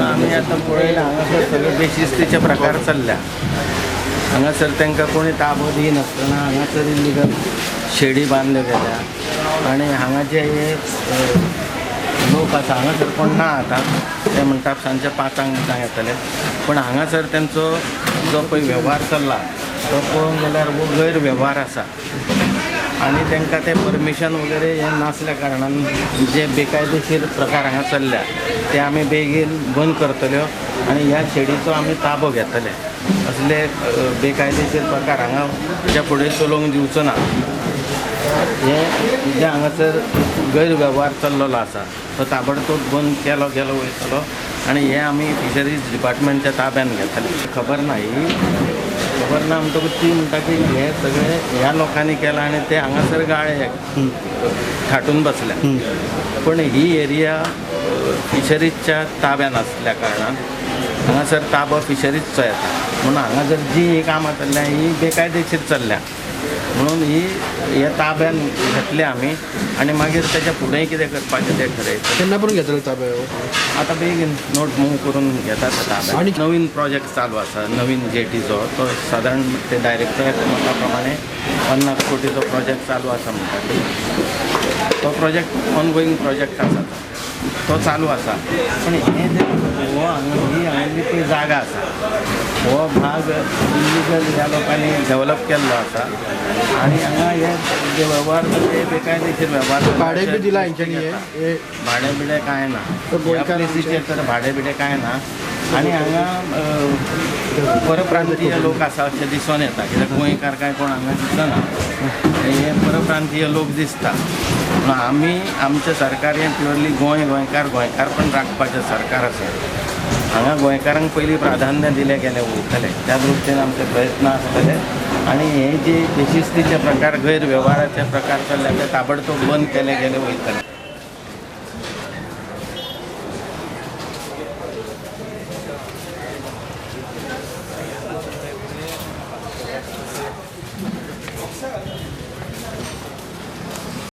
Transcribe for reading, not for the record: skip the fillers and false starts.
आमी आतां पळयलां, हांगासर सगळे बेशिस्तीचे प्रकार चल्ल्या. हांगासर तांकां कोणी ताबो दिनासतना हांगासर इल्लिगल शेडी बांदल्यो गेल्या आनी हांगा जे हे लोक आसा, हांगासर कोण ना आतां. ते म्हणटा सांजचे 5 बिचांक येतले, पूण हांगासर तेंचो जो पळय वेव्हार चल्ला तो पळोवंक गेल्यार हो गैरवेव्हार आसा आनी तांकां तें परमिशन वगैरे हें नासल्या कारणान जे बेकायदेशीर प्रकार हांगा चल्ल्या ते आमी बेगीन बंद करतल्यो आनी ह्या शेडीचो आमी ताबो घेतले. असले बेकायदेशीर प्रकार हांगा हेच्या फुडें चलोवंक दिवचो ना. हे जे हांगासर गैरवेव्हार चल्लेलो आसा तो ताबडतोब बंद केलो गेलो वयतलो आनी हे आमी फिशरीज डिपार्टमेंटच्या ताब्यान घेतले. खबर ना, ही खबर ना म्हणटकूच ती म्हणटा की हे सगळे ह्या लोकांनी केलां आनी ते हांगासर गाळे थाटून बसल्या. पण ही एरिया फिशरीजच्या ताब्यान आसल्या कारणान हांगासर ताबो फिशरीजचो येता, म्हणून हांगासर जी ही कामां चल्ल्या ही बेकायदेशीर चल्ल्या, म्हणून ही हे ताब्यान घेतले आमी आनी मागीर तेच्या फुडें कितें करपाचें तें ठरयतले. केन्ना पर्यंत घेतले ताब्यात? आतां बेगीन नोट मूव करून घेतात ताब्यात. आनी नवीन प्रोजेक्ट चालू आसा, नवीन जेटीचो. तो सादारण ते डायरेक्टर मता प्रमाणे 50 कोटीचो प्रोजेक्ट चालू आसा म्हणटा ते. तो प्रोजेक्ट ऑनगोईंग प्रोजेक्ट आसा, तो चालू आसा. पण हे जे हो हांगा ही हांगा पळय जागा आसा, हो भाग इलिगल ह्या लोकांनी डेव्हलप केल्लो आसा आनी हांगा हे जे व्यवहार ते बेकायदेशीर व्यवहार. भाडें बी दिला हेंच्यांनी हे हे भाडें बिडें कांय ना. तर ह्या गोंयकार प्लेसीचेर तर भाडें बिडें कांय ना आनी हांगा परप्रांतीय लोक आसा अशें दिसून येता, कित्याक गोंयकार कांय कोण हांगा दिसना, हे परप्रांतीय लोक दिसता. पूण आमी आमचें सरकार हें प्युअरली गोंय गोंयकार गोंयकारपण राखपाचें सरकार आसा. हांगा गोंयकारांक पयलीं प्राधान्य दिलें गेलें वयतलें, त्या दृश्टीन आमचे प्रयत्न आसतले आनी हे जे बेशिस्तीचे प्रकार, गैरवेव्हाराचे प्रकार चल्ल्या ते ताबडतोब बंद केले गेले वयतले.